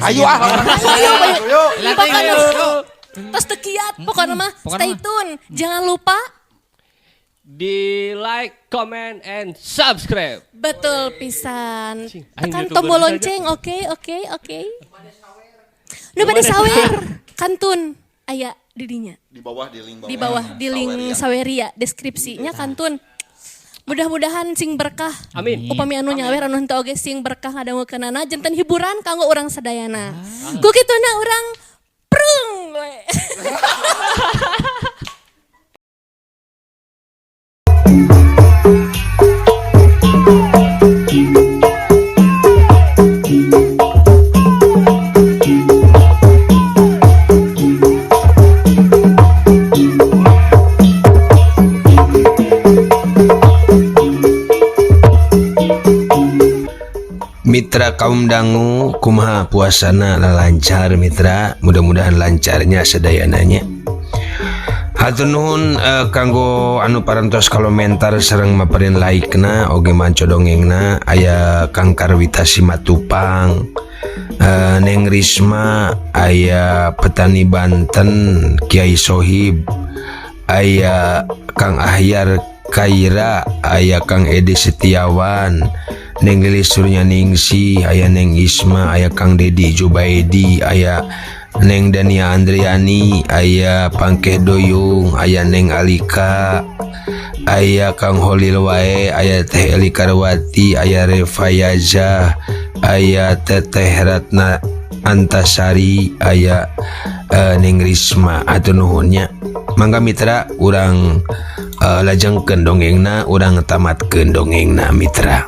Ayo ah. Ayo, Ayo. Pokoknya tos teu kiat, pokoknya mah Pokoknya stay mah. tune. Jangan lupa Di like, comment, and subscribe. betul pisan. Cing, aing Tekan YouTuber tombol saja. lonceng, oke oke oke. Nu bade sawer kantun aya di dinya. Di bawah di link bawah. Di bawah di link Saweria. Saweria deskripsinya kantun. Mudah-mudahan sing berkah. Amin. Upami anu nyawer anu henteu oge sing berkah ngadangukeunana janten hiburan kanggo urang sadayana. Ku kituna urang prung we. Mitra kaum dangu kumaha puasana lancar mitra, mudah-mudahan lancarnya sedayananya. Hatur nuhun kanggo anu parantos komentar sareng maperin like-na oge manco dongengna aya Kang Karwita Simatupang, Neng Risma, aya petani Banten Kiai Sohib, aya Kang Ahyar Kaira, aya Kang Edi Setiawan, Neng Lilis Suryaningsih, aya Neng Isma, aya Kang Dedi Jubaidi, aya Neng Dania Andriani, aya Pangkeh Doyung, aya Neng Alika, aya Kang Holil wae, aya Teh Eli Karwati, aya Reva Yaza, aya Teteh Ratna Antasari, aya Neng Risma. Hatur nuhun nya. Mangga mitra urang lajengkeun dongengna, urang tamatkeun dongengna mitra.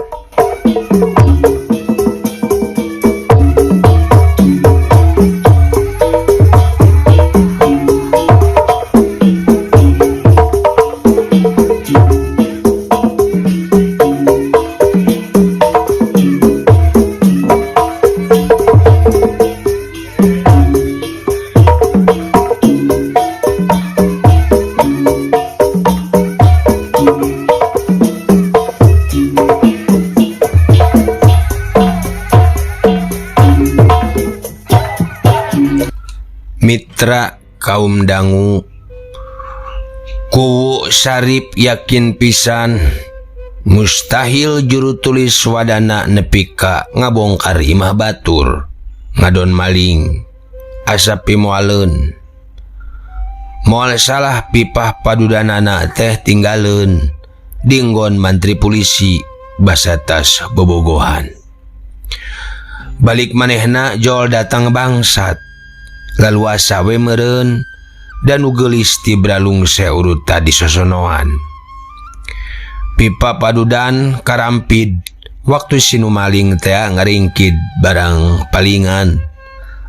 Mitra kaum dangu kuwu Sarip yakin pisan mustahil juru tulis wadana nepi ka ngabongkar imah batur ngadon maling asa pimoaleun moal salah pipah padudanana teh tinggaleun dinggon mantri polisi basatas bobogohan balik manehna jol datang bangsat laluasa we meureun dan nu geulis tibra lungse urut tadi sosonoan. Pipa padudan karampid waktu sinu maling teh ngaringkid barang palingan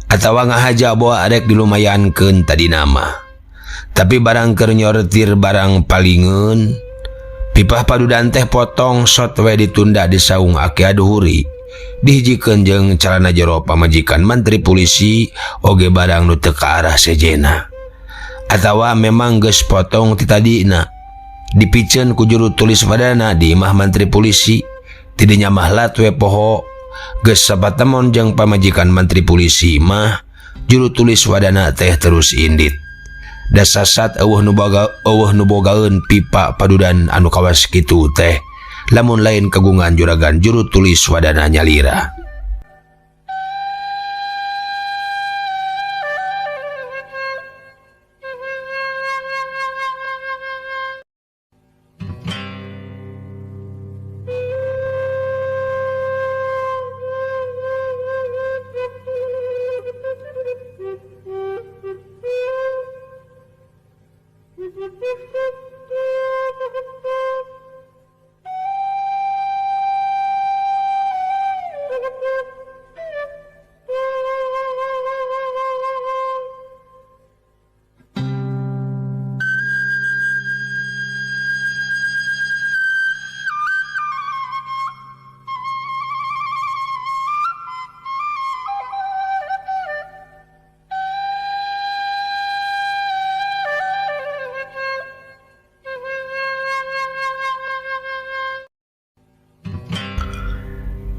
atawa ngahaja boa arek dilumayankeun tadi nama. Tapi barang keur nyortir barang palingeun, pipah padudan teh potong sot we ditunda di saung aki aduhuri. Dihijikeun jeung calana jero pamajikan mantri polisi oge barang nu teu ka arah sejena. Atawa memang geus potong ti tadina. Dipiceun ku juru tulis wadana di imah mantri polisi. Tidinya mah lat we poho. Geus sapatemon jeung pamajikan mantri polisi mah juru tulis wadana teh terus indit. Dasasat eueuh nu boga, eueuh nu bogaeun pipa padudan anu kawas kitu teh. Lamun lain kagungan juragan juru tulis wadana nyalira.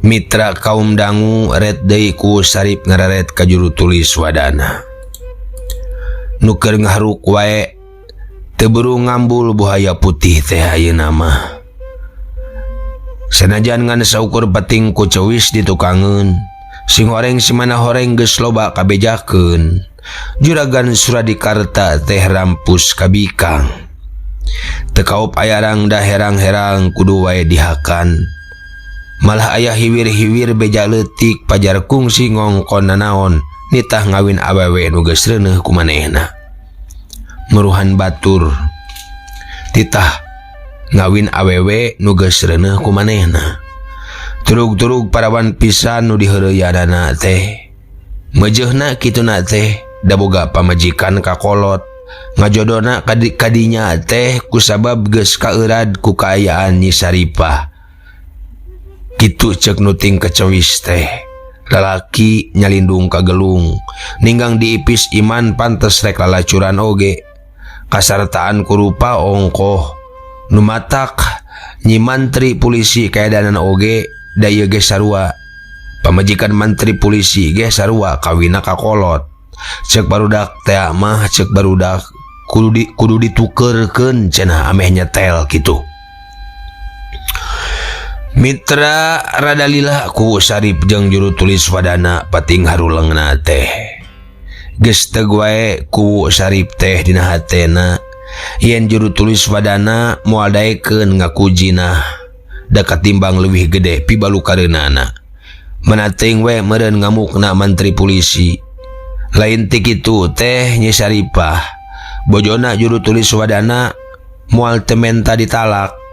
Mitra kaum dangu ret deui ku Sarip ngararet ka juru tulis wadana. Nu keur ngaharuk wae teu buru ngambul buhaya putih teh ayeuna mah. Sanajan ngan saukur peting ku cewis ditukangeun, sing horeng simana horeng geus loba kabejakeun. Juragan Suradikarta teh rampus kabikang. Teu kaup ayarang da herang-herang kudu wae dihakan. Malah aya hiwir-hiwir beja leutik pajar kungsi ngongkon nanaon nitah ngawin awewe nu geus reuneuh ku manehna. Meruhan batur titah ngawin awewe nu geus reuneuh ku manehna. Turug-turug parawan pisan nu diheureuyana teh. Mejeuhna kituna teh da boga pamajikan kakolot. Ngajodona kadinya teh kusabab geus kaeurad ku kaayaan Nyi Saripah. Kitu cek nuting kecewis teh. Lalaki nyalindung ka gelung, ninggang diipis iman pantes rek lalacuran oge. Kasartaan kurupa ongkoh nu matak Nyi Mantri Pulisi kaedanan oge da ieu ge sarua. Pamajikan Mantri Pulisi ge sarua kawina kakolot. Cek barudak teh mah cek barudak kudu ditukeurkeun cenah ameh nyetel kitu. Mitra rada lila ku Sarip jeung juru tulis wadana pating harulengna teh. Geus teu wae ku Sarip teh dina hatena yen juru tulis wadana moal daekeun ngaku jinah da katimbang leuwih gede pibalukareunana. Mana teuing we meureun ngamukna mantri pulisi. Lain ti kitu teh Nyi Saripah bojona juru tulis wadana moal teu menta ditalak.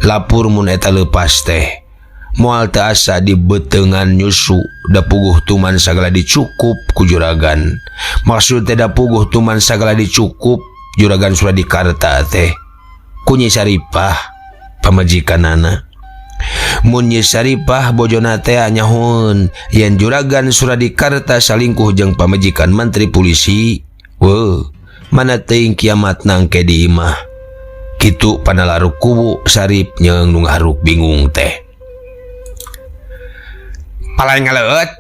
Lapur mun eta leupas teh moal teu asa dibeteungan nyusu da puguh tuman sagala dicukup ku juragan. Maksud teh da puguh tuman sagala dicukup juragan Suradikarta teh ku Nyi Saripah pamajikanana. Mun Nyi Saripah bojona teh nyahoeun yen juragan Suradikarta salingkuh jeung pamajikan mantri pulisi, weuh mana teuing kiamat nangke di imah. Kitu panalaruk kubu Sarip nyeung nu ngaharuk bingung teh. Palai ngaleut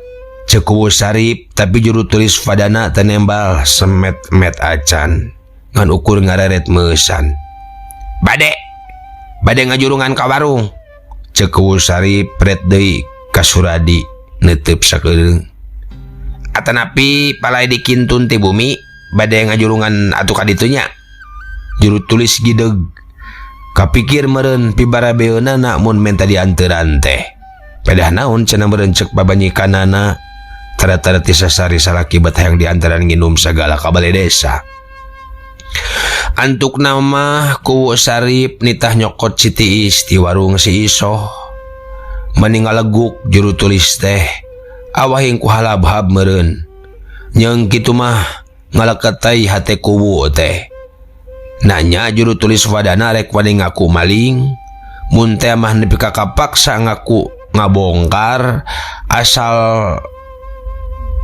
ceuk kubu Sarip tapi juru tulis wadana teu nembal semet-met acan ngan ukur ngareret meusan. Bade bade ngajurungan ka warung ceuk kubu Sarip ret deui ka Suradi neuteup sakeudeung. Atanapi palai dikintun ti bumi bade ngajurungan atuh ka ditu nya. Juru tulis gideg kapikir meureun pibarabeunana mun menta dianteran teh. Pedah naon cenah meureun ceuk babanyikanana tara-tara ti sasari salaki bet hayang dianteran nginum sagala ka bale desa. Antuk nama ku Sarip nitah nyokot si Tiis ti warung si Isoh. Mani ngaleguk juru tulis teh awahing ku halabhab meureun. Nyeung kitu mah ngaleketai hate kuwu teh. Nanya juru tulis wadana rek wani ngaku maling. Mun teh mah nepi ka kapaksa ngaku ngabongkar asal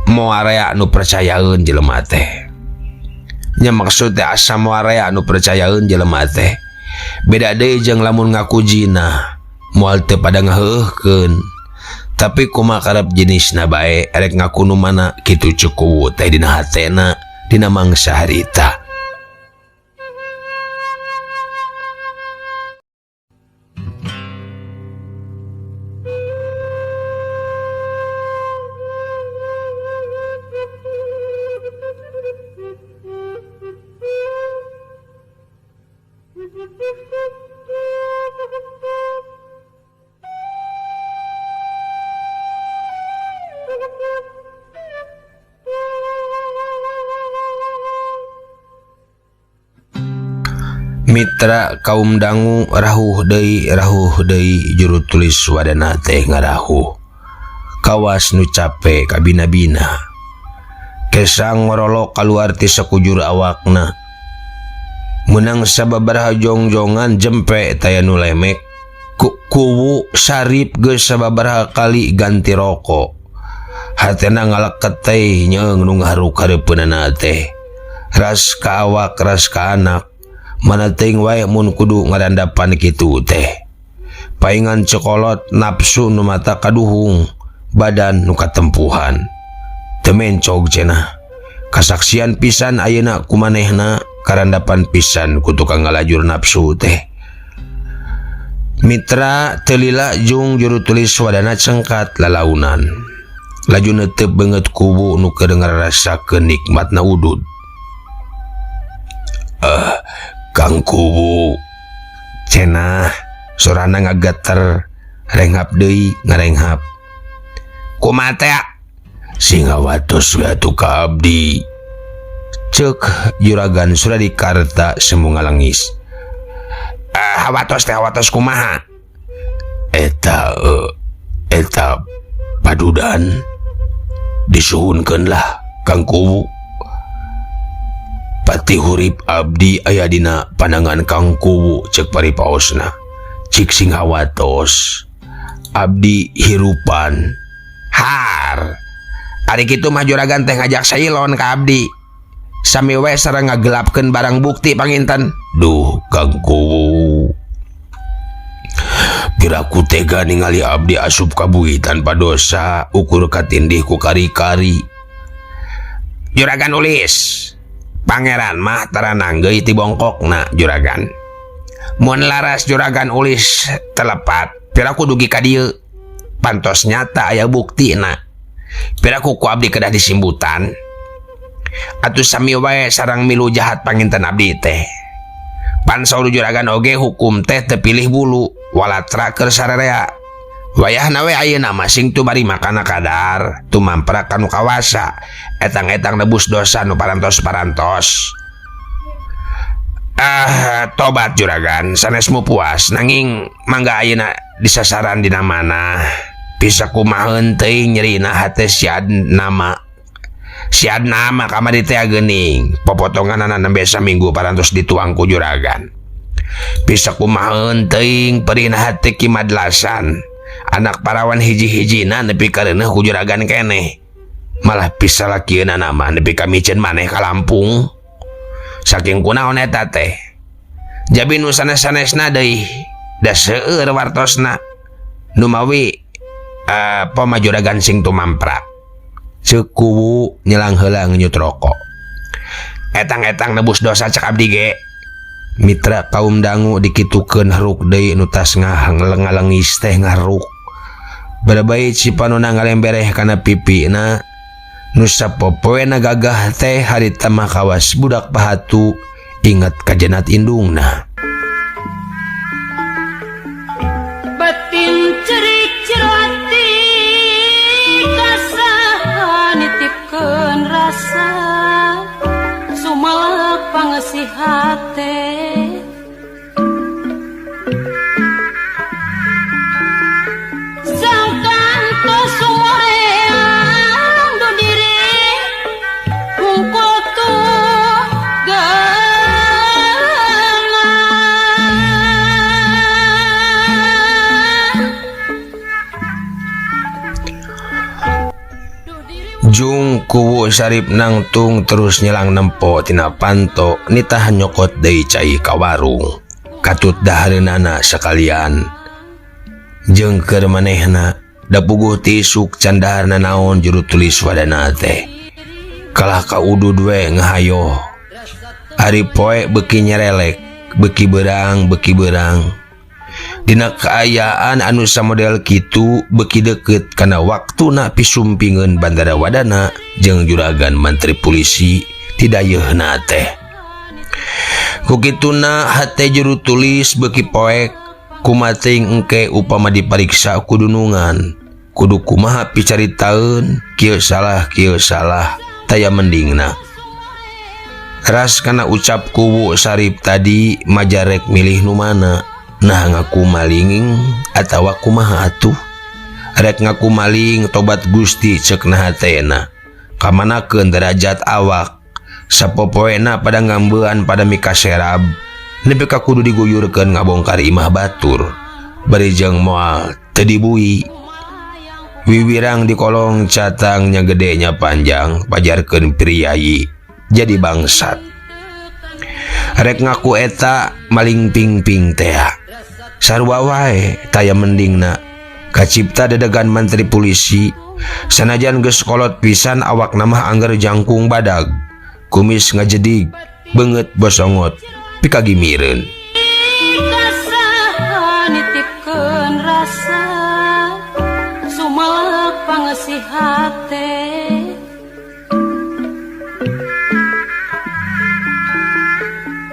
moarea nu percayaeun jelema teh. Nya maksud teh asa moarea nu percayaeun jelema teh. Beda deui jeung lamun ngaku jinah moal teu pada ngaheuhkeun. Tapi kumaha karep jenisna bae erek ngaku nu mana kitu ceuk kuwu teh dina hatena dina mangsa harita. Mitra kaum dangu rahuh deui juru tulis wadana teh ngarahuh. Kawas nu cape kabina-bina. Kesang ngorolok kaluar ti sakujur awakna. Menang sababaraha jongjongan jempe taya nu lemek. Kuwu Sarip geus sababaraha kali ganti rokok. Hatena ngaleket teh nyeung nu ngaharuk hareupeunana teh. Ras ka awak ras ka anak. Mana teuing wae mun kudu ngarandapan kitu teh. Paingan cekolot nafsu nu mata kaduhung badan nu katempuhan. Teu mencog cenah. Kasaksian pisan ayeuna ku manehna karandapan pisan ku tukang ngalajur nafsu teh. Mitra teu lila jung juru tulis wadana cengkat lalaunan. Laju neuteup beungeut kuwu nu keur ngarasakeun nikmatna udud. Kang Kuwu cenah sorana ngageter renghap deui ngarenghap. Kumaha teh? Sing hawatos we atuh ka abdi. Ceuk Juragan Suradikarta semu ngalengis. Hawatos teh hawatos kumaha? Eta eta padudan disuhunkeun lah Kang Kuwu. Pati hurip abdi aya dina pandangan Kang Kuwu ceuk paripaosna. Cik sing hawatos abdi hirupan. Har ari kitu mah juragan teh ngajak sailon ka abdi. Sami we sareng ngagelapkeun barang bukti panginten. Duh Kang Kuwu, piraku tega ningali abdi asup ka bui tanpa dosa ukur katindih ku kari-kari. Juragan Ulis, pangeran mah tara nanggeuy ti bongkokna juragan. Mun laras juragan Ulis telepat, piraku dugi ka dieu. Pantos nyata aya buktina. Piraku ku abdi kedah disimbutan. Atuh sami wae sareng milu jahat panginten abdi teh. Pan saur juragan oge hukum teh teu pilih bulu, walatra keur sararea. Wayahna we ayeuna mah sing tumarima kana kadar, tumamprak kanu kawasa, etang-etang nebus dosa nu parantos-parantos. Tobat juragan, sanes mu puas nanging mangga ayeuna disasaran dina mana. Bisa kumaha teuing nyerina hate siad nama. Siad nama kamari teh geuning, popotonganana nembe saminggu parantos dituang ku juragan. Bisa kumaha teuing perina hate kimadlasan. Anak parawan hiji-hijina nepi ka reuneuh ku juragan keneh. Malah bisa lakieuna nama nepi ka miceun maneh ka Lampung. Saking kunaon eta teh. Jabi nu sanes-sanesna deui, da seueur wartosna. Numawi poma juragan sing tumamprak. Ceuk kuwu nyelang heula ngenyut rokok. Etang-etang nebus dosa cek abdi ge. Mitra kaum dangu dikitukeun haruk deui nu tas ngalengis teh ngaruk. Barabai cipanona ngalembereh kana pipina. Nu sapopoena gagah teh harita mah kawas budak pahatu inget ka jenat indungna. Batin cerik cerati kasaha nitipkeun rasa sumalak pangesih hate. Sangkan sumoreang do diri hungkul tuh Jung kuwu Sarip nangtung terus nyelang nempo tina panto nitah nyokot deui cai ka warung. Katut dahareunana sakalian. Jeung keur manehna da puguh tisuk can daharna naon juru tulis wadana teh. Kalah ka udud we ngahayoh. Ari poe beuki nyerelek, beuki beurang, beuki beurang. Dina kaayaan anu samodel kitu beuki deukeut kana waktuna pisumpingeun Bandara Wadana jeung juragan Mantri Polisi tidayeuhna teh. Ku kituna hate juru tulis beuki poek kumating engke upama dipariksa ku dunungan. Kudu kumaha picaritaeun kieu salah taya mendingna. Ras kana ucap kuwu Sarip tadi majarek milih nu mana. Nah ngaku maling atawa kumaha atuh. Rek ngaku maling tobat Gusti ceuk na hatena. Kamanakeun derajat awak. Sapopoena pada ngambean pada mikaserab. Nepi ka kudu diguyurkeun ngabongkar imah batur. Bari jeung moal teu dibui. Wiwirang di kolong catangnya gedenya panjang pajarkeun priyayi jadi bangsat. Rek ngaku eta maling ping-ping tea. Sarua wae taya mendingna. Kacipta dedegan mantri pulisi. Sanajan geus kolot pisan awakna mah angger jangkung badag. Kumis ngajedig, beungeut bosongot, pikagimireun. Kasaha nitipkeun rasa sumelek pangesih hate.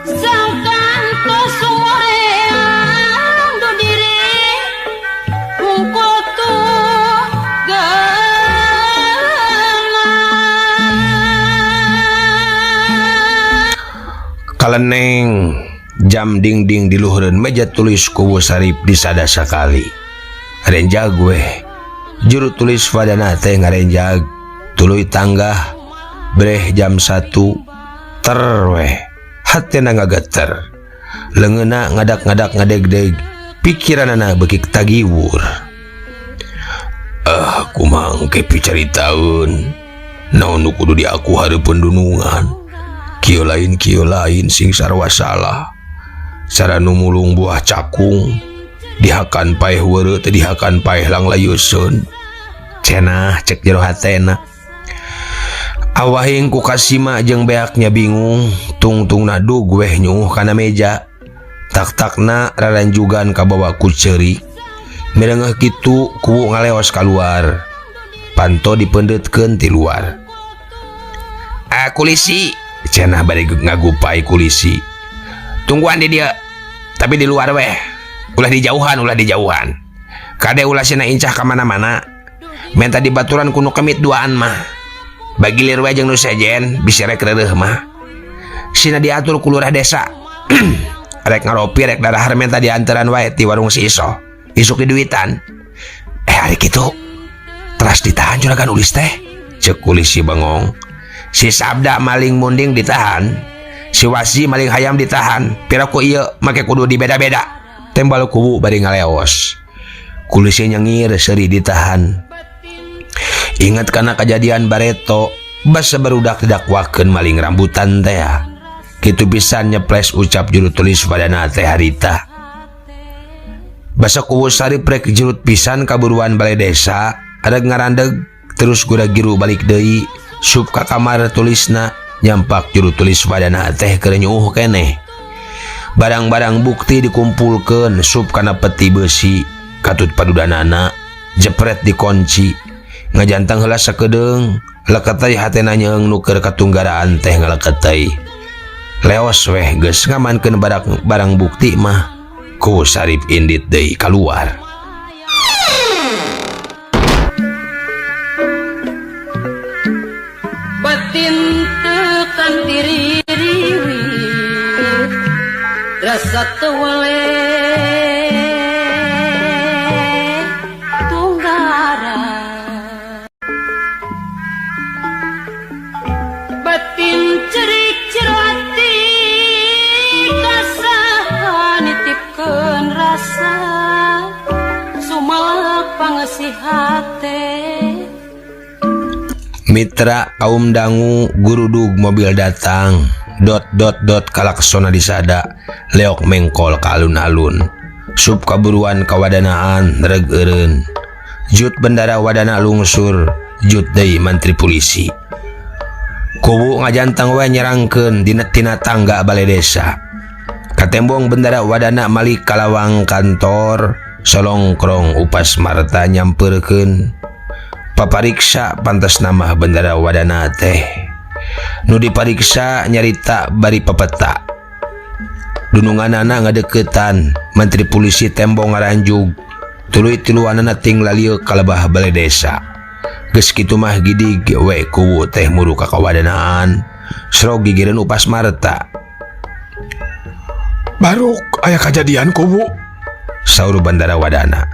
Sangkan tos sumoreang du diri hungkul tuh Kaleneng jam dingding di luhureun meja tulis Kuwu Sarip disada sakali. Renjag weh. Juru tulis Wadana teh ngarenjag tuluy tanggah breh jam 1 ter weh. Hatena ngageter. Leungeunna ngadak-ngadak ngadegdeg, pikiranana beuki tagiwur. Ah, kumaha engke picaritaeun. Naon nu kudu diaku hareupeun dunungan. Kieu lain sing sarua salah. Cara nu mulung buah cakung dihakan paeh weureu teh dihakan paeh langlayeuseun. Cenah cek jero hatena. Awahing ku kasima jeung beaknya bingung, tungtungna dug weh nyuuh kana meja. Tak-takna raranjugan kabawa ku ceurik. Mirengeuh kitu kuwu ngaleos kaluar. Panto dipeundeutkeun ti luar. Ah, kulisi cenah bari ngagupai kulisi. Tungguan di dia, tapi di luar weh. Ulah dijauhan, Kade ulah sina incah ka mana-mana. Menta dibaturan ku nu kemit duaan mah. Bagilir we jeung nu sejen, bisi rek reureuh mah. Sina diatur ku lurah desa. Rek ngaropi rek darahar menta diantaran wae ti warung si Iso. Isuk diduitan. Ari kitu. Teras ditahan juragan ulis teh. Ceuk kulisi bengong. Si Sabda maling munding ditahan, si Wasi maling hayam ditahan. Piraku ieu make kudu dibeda-beda. Tembal kuwu bari ngaleos. Kulisi nyengir seuri ditahan. Ingat kana kejadian bareto, basa barudak didakwakeun maling rambutan teh. Kitu pisan nyeples ucap juru tulis Wadana teh harita. Basa Kuwu Sarip rek jurut pisan kaburuan balai desa, ada ngarandeg terus gura-giru balik deui. Sup ka kamar tulisna nyampak juru tulis Wadana teh keur nyuuh keneh. Barang-barang bukti dikumpulkeun sup kana peti besi katut padudanana jepret dikunci ngajantang heula sakedeung leketei hatena nyeung nu keur katunggaraan teh ngaleketei. Leos weh geus ngamankeun barang bukti mah. Kuwu Sarip indit deui kaluar. Batin tekan diri rasa tewale tunggara. Batin cerik cerati kasaha nitipkeun rasa sumelek pangesih hate. Mitra kaum dangu gurudug mobil datang dot dot dot kalaksona disada leok mengkol ka alun-alun sup kaburuan kawadanaan reg eureun jut bendara wadana lungsur jut deui mantri polisi kuwu ngajantang we nyerangkeun dina tina tangga balai desa katembong bendara wadana malik kalawang kantor solongkrong upas marta nyampeurkeun papariksa pantas nama bendara wadana teh nu dipariksa nyarita bari pepeta dununganana ngadeukeutan menteri polisi tembong ngaranjug tuluy tiluanana ting lalieu kalebah balai desa geus kitu mah gidig we kuwu teh muru ka kawadanaan srog gigireun upas marta. Baruk aya kajadian kuwu, saur bendara wadana.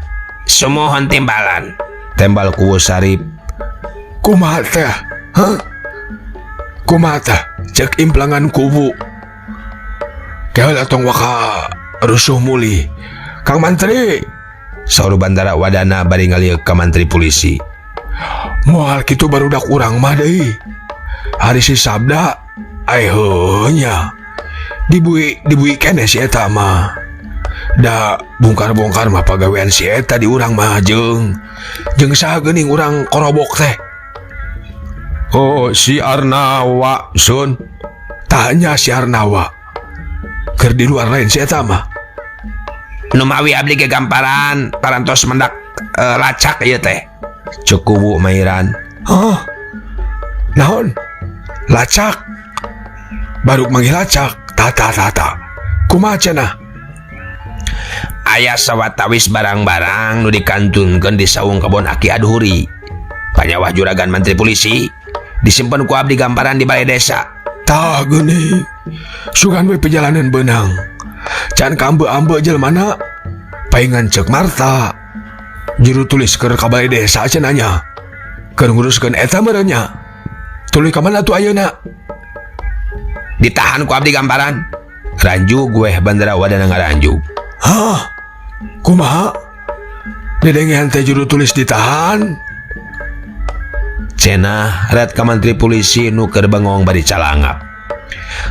Sumohon timbalan, tembal Kuwu Sarip. Kumaha teh? Hah? Kumaha teh? Cek implangan kuwu. Keul atong waka rusuh muli. Kang Mantri, saur bandara wadana bari ngalieu ka mantri polisi. Moal kitu barudak urang mah deui. Hari si Sabda ai heuh nya. Dibui keneh si eta mah. Da bongkar-bongkar mah pagawean si eta di urang mah jeung jeung saha geuning urang korobok teh. Oh, si Arnawa Sun. Tanya si Arnawa. Keur di luar lain si eta mah. Numawi abdi ge gamparan parantos mendak lacak ieu teh. Ceuk kuwu Mairan. Hah? Naon? Lacak. Baru manggil lacak. Tata tata. Kumaha cenah? Aya sawatawis barang-barang nu dikantunkeun di saung kebon Aki Adhuri. Panyawah juragan mantri polisi disimpen ku abdi gamparan di balai desa. Tah geuning. Sugan we perjalanan beunang. Can kaambe-ambe jelmana paingan ceuk Marta. Juru tulis keur ka balai desa cenah nya. Keur nguruskeun eta meureun nya. Tuluy ka mana tuh ayeuna? Ditahan ku abdi gamparan. Ranjug weh Bandara Wadana ngaranjug. Hah? Kumaha? Dedengean teh juru tulis ditahan. Cenah ret ka mantri polisi nu keur bengong bari calangap.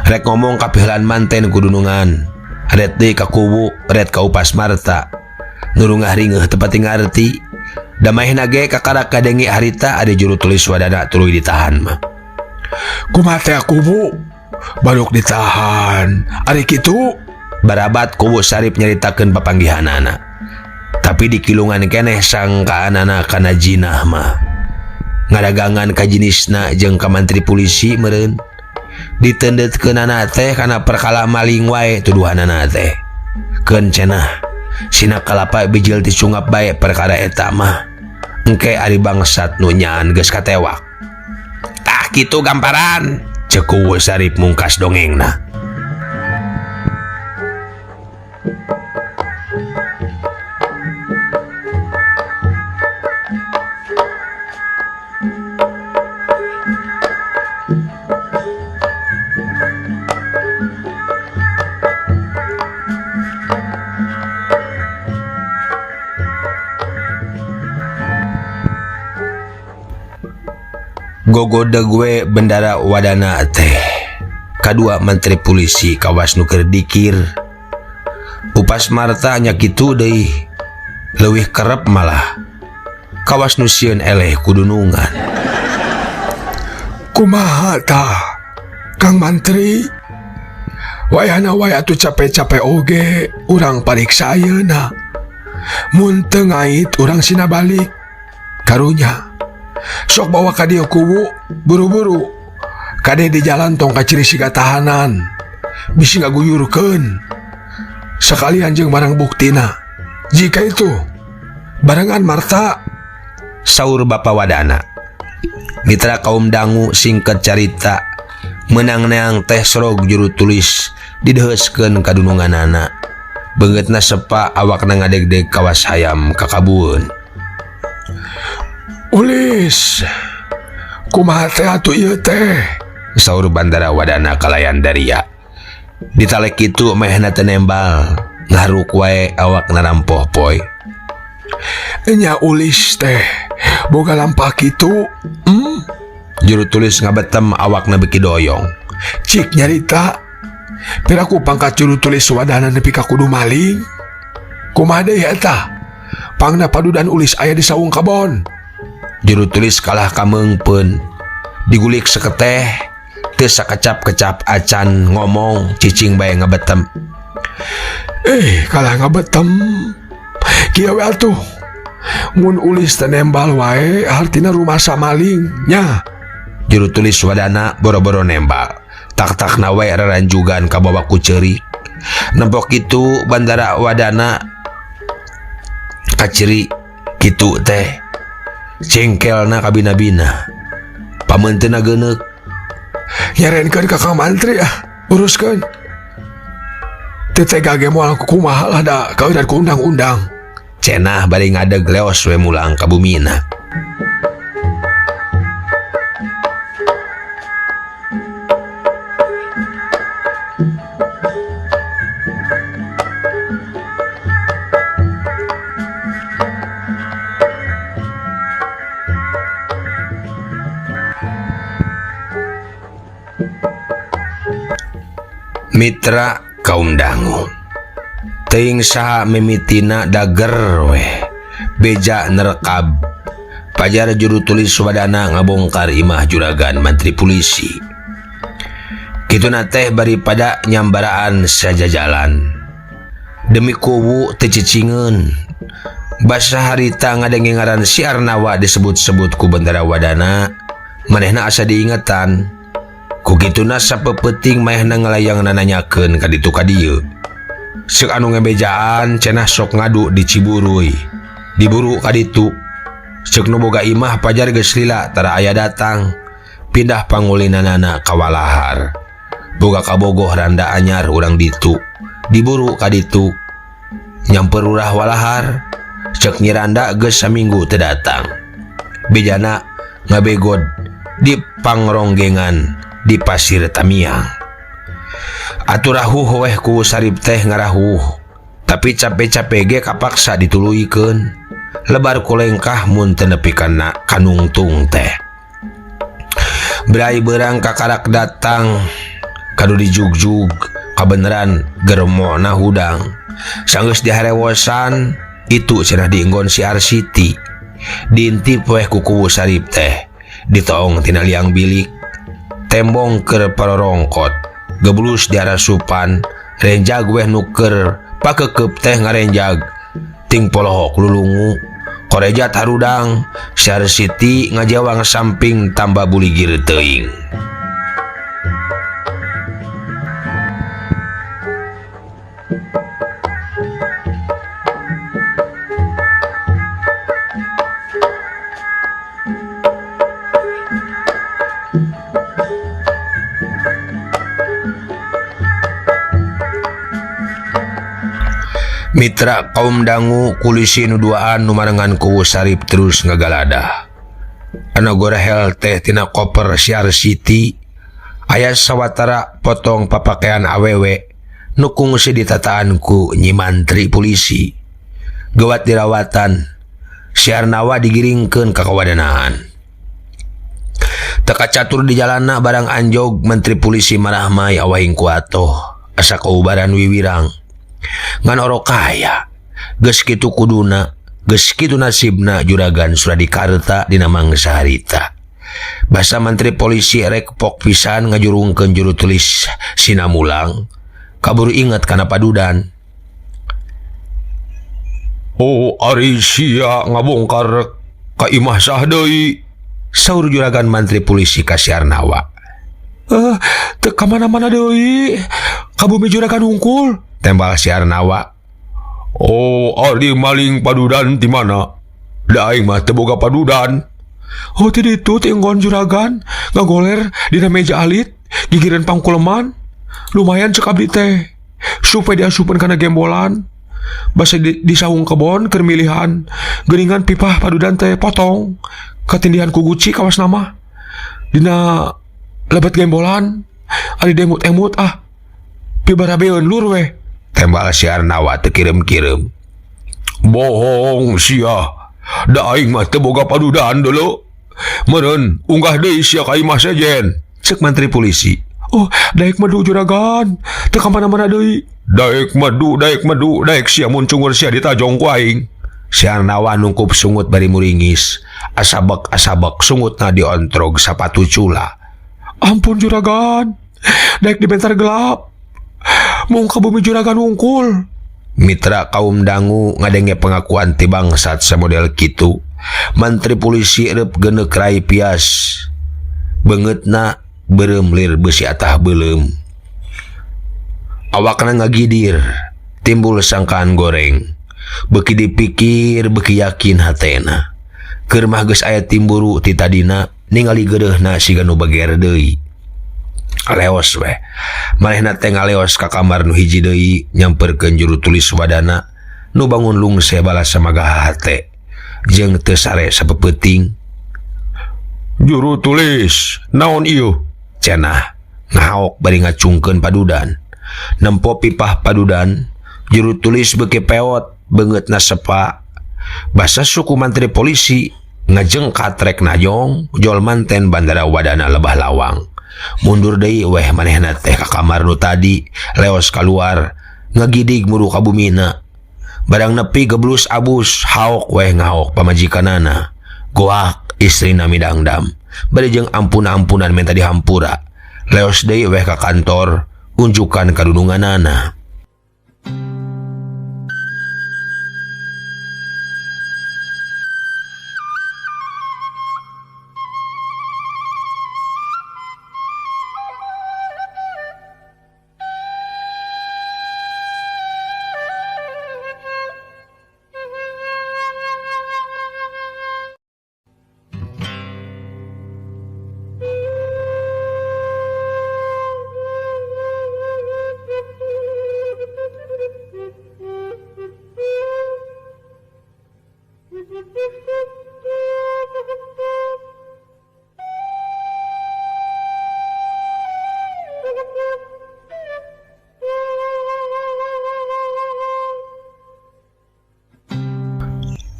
Rek ngomong kapiheulaan manten kudunungan. Ret deui ka kuwu, ret ka Upas Marta. Nu rungah ringeuh teu pati ngarti. Da maehna ge kakara kadenge harita ari juru tulis Wadana tuluy ditahan mah. Kumaha teh kuwu? Baruk ditahan. Ari kitu? Barabat kuwu Sarip nyaritakeun papanggihanana. Tapi dikilungan keneh sangkaanana kana jinah mah. Ngadagangan ka jinisna jeung ka mantri polisi meureun. Ditendeutkeunana teh kana perkara maling wae tuduhanana teh. Keun cenah sina kalapa bijil ti cungap bae perkara eta mah. Engke ari bangsat nu nyaan geus katewak. Tah kitu gamparan. Ceuk kuwu Sarip mungkas dongengna. Gogodeg we Bendara Wadana teh. Kadua menteri polisi kawas nu keur dikir. Upas Marta nya kitu deui. Leuwih kerep malah. Kawas nu sieun eleh kudunungan. Kumaha tah Kang Mantri? Wayahna wae atuh capek-capek oge urang pariksa ayeuna. Mun teu ngait urang sina balik. Karunya sok bawa ka dieu kuwu buru-buru. Kade di jalan tong kaciri siga tahanan. Bisi ngaguyurkeun. Sekalian jeung barang buktina. Jika itu barengan Marta saur Bapa Wadana. Mitra kaum dangu singkat carita menang neang teh srog juru tulis dideheuskeun ka dununganana. Beungeutna sepa awakna ngadegdeg kawas hayam kakabueun. Ulis, kumaha teh atuh ieu teh? Saur Bandara Wadana kalayan daria. Ditalek kitu mehna teu nembal, ngaruk wae awakna rampoh poy. Nya ulis teh boga lampah kitu. Juru tulis ngabetem awakna beki doyong. Cik nyarita, piraku pangkat juru tulis Wadana nepi ka kudu maling. Kumaha deui eta? Pangna padudan ulis aya di saung kabon. Juru tulis kalah kameungpeun. Digulik seketeh, teu sakecap-kecap acan ngomong cicing bae ngabetem. Kalah ngabetem. Kieu we atuh. Mun ulis teh nembal wae hartina rumasa maling nya. Juru tulis Wadana boro-boro nembal. Tak-takna wae raranjugan kabawa ku ceurik. Nempok kitu Bandara Wadana kaciri kitu teh. Cengkelna kabina-bina. Pameunteuna geuneuk. Nyarenkeun ka Kang Mantri ah, uruskeun. Teu tega ge moal kumaha lah da kaudan ku undang-undang. Cenah bari ngadeg leos we mulang ka bumina. Mitra kaum dangu. Teuing saha mimitina dager weh beja nerekab. Pajar juru tulis Wadana ngabongkar imah juragan mantri polisi. Kituna teh bari pada nyambaraan sajajalan. Demi kuwu teu cicingeun. Basa harita ngadenge ngaran si Arnawa disebut-sebut ku Bendara Wadana, manehna asa diingetan. Ku kituna sapeupeting manehna ngalayang nananyakeun ka ditu ka dieu. Seuk anu ngebejaan cenah sok ngadu di Ciburuy. Diburu ka ditu. Ceuk nu boga imah pajar geus lila tara aya datang. Pindah pangulinanana ka Walahar. Boga kabogoh randa anyar urang ditu. Diburu ka ditu. Nyamper lurah Walahar. Ceuk Nyi Randa geus saminggu teu datang. Bejana ngabegod di pangronggengan di Pasir Tamiang. Atuh rahuh weh ku Sarip teh ngarahuh. Tapi cape-cape ge kapaksa dituluykeun. Lebar kulengkah mun teu nepi kana kanungtung teh. Brai beurang kakarak datang kadu dijugjug kabeneran geremona hudang. Sanggeus diharewosan itu cenah dienggon si Arsiti. Diintip weh ku kuwu Sarip teh. Ditoong tina liang bilik. Tembong keur parorongkot. Geblus diarasupan renjag weh nuker pakekep teh ngarenjag ting polohok lulungu korejat harudang si Arsiti ngajawang samping tambah buligir teuing. Mitra kaum dangu kulisi nu duaan nu marengan kuwu Sarip terus ngagaladah. Anu gorehel teh tina koper si Arsiti aya sawatara potong papakaian awewe nu kungsi ditataan ku Nyi Mantri polisi. Gawat dirawatan si Arnawa digiringkeun ka kawadanaan. Teka catur di jalana barang anjog menteri polisi marahmai awahing ku atoh asa kaubaran wiwirang. Ngan orok kaya geus kitu kuduna geus kitu nasibna juragan Suradikarta dina mangsa harita. Basa menteri polisi rek pok pisan ngajurungkeun juru tulis Sinamulang kaburu inget kana padudan. Oh ari sia ngabongkar ka imah sah deui, saur juragan mantri polisi ka si Arnawa. Teu ka mana-mana deui, ka bumi juragan hungkul, tembal si Arnawa. Oh, ari maling padudan di mana? Da aing mah teu boga padudan. Oh, ti ditu ti enggon juragan ngagoler dina meja alit, gigireun pangkuleman. Lumayan cek abdi teh. Supaya diasupan kana gembolan. Basa di saung kebon keur milihan. Geuningan pipah padudan teh potong. Katindihan ku guci kawas nama. Dina lebet gembolan, ari demut-emut ah. Pibarabeun lur weh. Tembal si Arnawa teu kirim-kirim. Bohong sia. Da aing mah teu boga padudan deuleu. Meureun unggah deui sia ka imah sejen, ceuk mantri polisi. Oh, daek madu juragan. Teu ka mana-mana deui. Daek madu, daek madu, daek sia mun cungur sia ditajong ku aing. Si Arnawa nungkup sungut bari muringis. Asabek-asabek sungutna diontrog sapatu cula. Ampun juragan, daek dibentar gelap. Mung ka bumi juragan wungkul. Mitra kaum dangu ngadenge pengakuan ti bangsat samodel kitu. Mantri polisi reup geuneuk rai pias. Beungeutna beureum lir beusi atah beuleum. Awakna ngagidir, timbul sangkaan goreng. Beuki dipikir, beuki yakin hatena. Keur mah geus aya timburu ti tadina, ningali geureuhna siga nu bager deui. Leos weh. Manehna teh ngaleos ka kamar nu hiji deui, nyamperkeun juru tulis Wadana nu bangun lungse balas samagah hate jeung teu sare sapeupeting. Juru tulis, naon ieu? Cenah ngahaok bari ngacungkeun padudan. Nempo pipah padudan, juru tulis beuki peot, beungeutna sepa. Basa suku mantri polisi ngajengkat rek najong, jol manten Bandara Wadana lebah lawang. Mundur deui weh manehna teh ka kamar nu tadi, leos kaluar, Ngagidig muru ka bumina. Barang nepi geblus abus haok weh ngahok pamajikanana. Goak istrina midangdam. Bari jeung ampun-ampunan minta dihampura. Leos deui weh ka kantor unjukan kadununganana.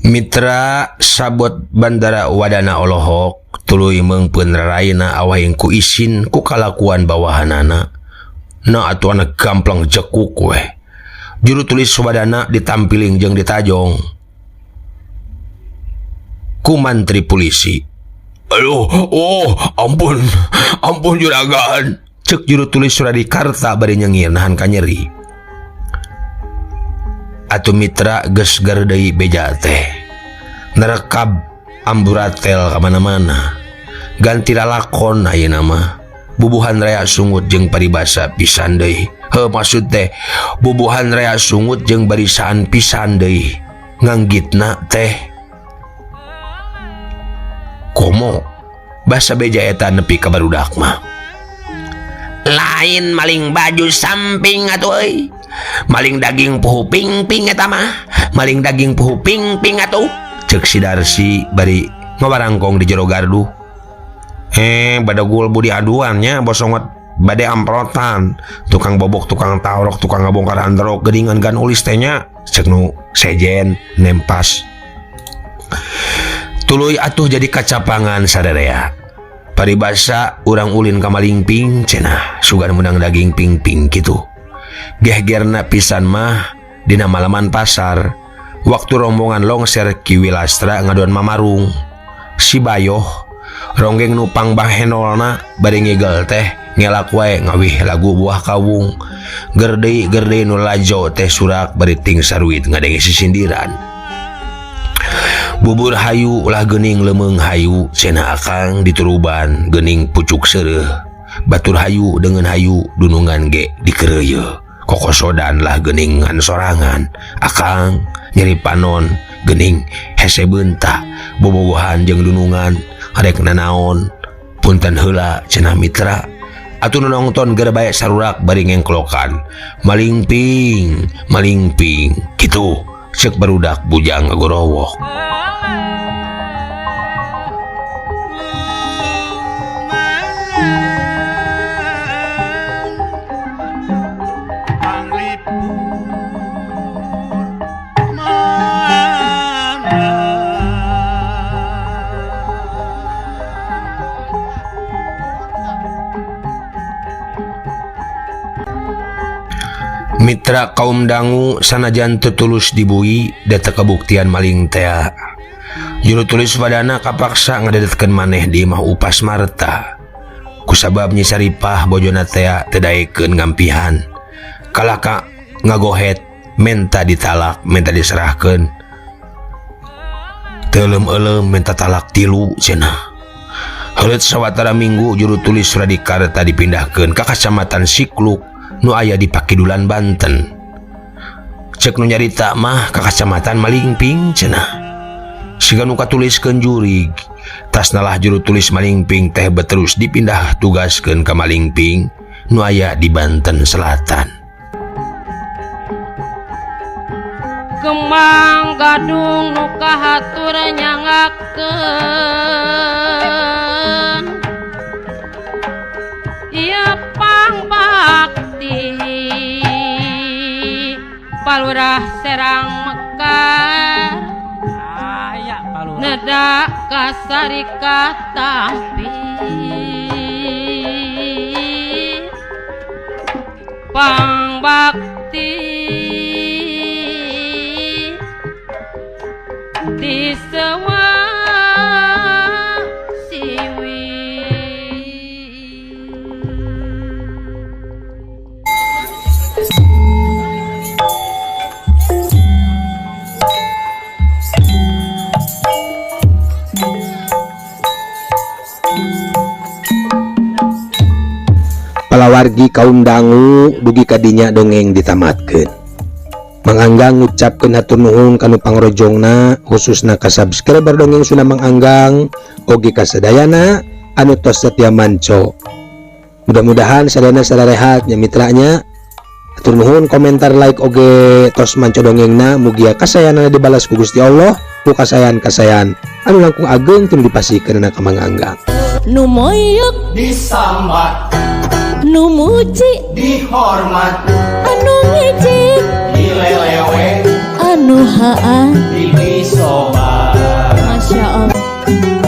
Mitra sabot bandara wadana olohok tuluy meungpeun raraina awahing ku isin ku kalakuan bawahanana. Na atuh anak gamplang jekuk weh. Juru tulis wadana ditampiling jeung ditajong ku mantri polisi. Aduh, oh, ampun, ampun juragan. Cek juru tulis Suradikarta bari nyengir nahan kanyeri. Atuh mitra geus deui beja teh. Nerekab amburatel kamana-mana. Ganti lalakon ayeuna mah. Bubuhan rea sungut jeung paribasa pisan deui. Heuh maksud teh bubuhan rea sungut jeung barisaan pisan deui. Nganggitna teh komo basa beja eta nepi ka barudak mah. Lain maling baju samping atuh euy. Maling daging puhu ping-ping eta mah. Maling daging puhu ping-ping atuh. Cek si Darsi bari ngawarangkong di jero gardu. Badagul budi aduannya bosongot bade amprotan. Tukang bobok, tukang taurok, tukang ngabongkar androk geuningan gan ulis teh nya. Cek nu sejen nempas. Tuluy atuh jadi kacapangan sadarea. Paribasa urang ulin ka malingping cenah sugan meunang daging ping-ping kitu. Gehgerna pisan mah dina malaman pasar. Waktu rombongan longser Ki Wilastra ngaduan mamarung. Si Bayoh ronggeng nupang bahenolna bari ngigel teh ngelak wae ngawih lagu buah kawung. Gerde-gerde nu lajo teh surak bari ting saruit ngadenge sisindiran. Bubur hayu ulah geuning lemeung hayu cenah akang dituruban geuning pucuk seureuh. Batur hayu dengan hayu dunungan ge dikeureuyeung. Kokosodan lah geuning ngan sorangan. Akang nyeri panon geuning hese beunta bobogohan jeung dunungan arek nanaon punten heula cenah mitra. Atuh nu nongton geura bae sarurak bari ngengklokan. Malingping, malingping kitu ceuk barudak bujang ngagorowok. Mitra kaum dangu sanajan teu tulus dibui data kabuktian maling tea. Juru tulis wadana kapaksa ngadedetkeun maneh di imah upas marta. Kusabab Nyi Saripah bojona tea teu daekeun ngampihan. Kalaka ngagohet menta ditalak, menta diserahkeun. Teu euleum-euleum menta talak 3 cenah. Heuleut sawatara minggu juru tulis Suradikarta dipindahkeun ka kacamatan Sikluk nu aya di Pakidulan Banten. Cek nu nyarita mah ka kacamatan Malingping cenah. Siga nu katuliskeun jurig. Tasna lah juru tulis Malingping teh beterus dipindah tugaskeun ka Malingping nu aya di Banten Selatan. Kembang gadung nu kahatur nyangakeun ieu pangbakti Palurah Serang Mekar aya Palurah nedak kasarika tampi pangbakti. Kalawargi, kaum dangu, dugi kadinya dongeng ditamatkeun. Mang Anggang ngucapkeun hatur nuhun kanu pangrojongna, khususna ka subscriber Dongeng Sunda Mang Anggang oge ka sadayana anu tos setia manco. Mudah-mudahan sadayana sararehat nya, mitranya. Hatur nuhun komentar, like, oge tos manco dongengna. Mugia kasayana dibalas ku Gusti Allah ku kasayan-kasayan anu langkung ageng teu dipasihkeun ka Mang Anggang. Nu moyok Disambat. Nu muji Dihormat. Anu ngejek Dilelewe. Anu haan Dipisobat. Masya Allah.